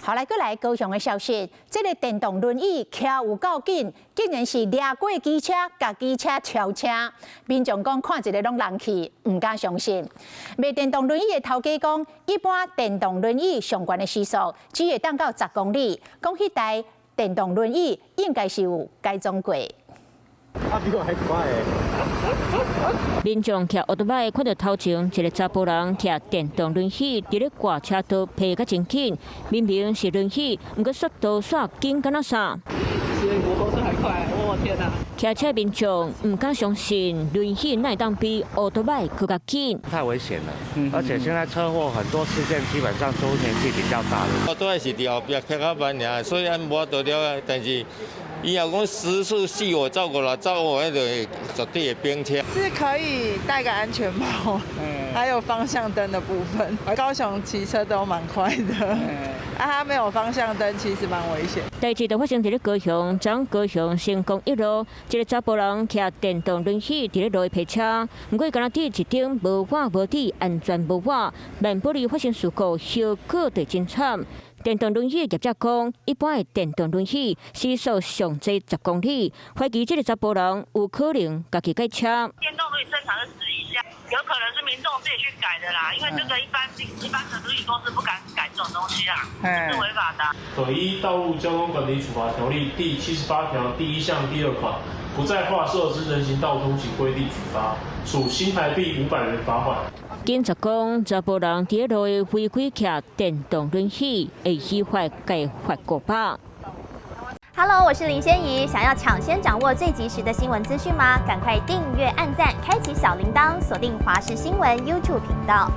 好，來閣來高雄的消息，這个電動輪椅騎有夠緊，竟然是掠過機車，共機車超車。民眾講看一个攏人氣，毋敢相信。賣電動輪椅的頭家講，一般電動輪椅上懸的時速只會當到10公里，講彼台電動輪椅應該是有改裝過。啊，比我還快。民眾騎歐多擺看著頭前一个查埔人騎電動輪椅佇咧掛車道，爬甲真緊，明明是輪椅，毋過速度煞緊敢若啥？騎摩托車還快，我天哪！騎車民眾毋敢相信，輪椅哪會當比歐多擺閣較緊？太危險了，而且現在車禍很多事件基本上都年紀比較大的。我都係是佇後壁騎較慢爾，所以按無法度了，但是伊若講時速四五走五六走，我彼就絕對會變車。是可以戴個安全帽，還有方向燈的部分。高雄騎車都蠻快的，啊，它沒有方向燈，其實蠻危險。代誌就發生佇咧高雄，昨高雄成功一路，一个查埔人騎電動輪椅佇咧路邊泊車，毋過敢若佇一頂無瓦無戴安全帽仔，萬不利發生事故，後果就真慘。電動輪椅業者講，一般的電動輪椅時速上濟10公里，懷疑這个查埔人有可能家己改車。電動輪椅正常是10以下，有可能是民眾自己去改的啦，因為這個一般的輪椅公司不敢改這種東西啦，是違法的。可依《道路交通管理處罰條例》第78條第1項第2款，不在劃設之人行道通行規定舉發，處新台幣500元罰款。警察講，查埔人佇咧路違規騎電動輪椅，會依法共罰500。 Hello，我是林仙怡。想要搶先掌握最及時的新聞資訊嗎？趕快訂閱、按讚、開啟小鈴鐺，鎖定華視新聞 YouTube 頻道。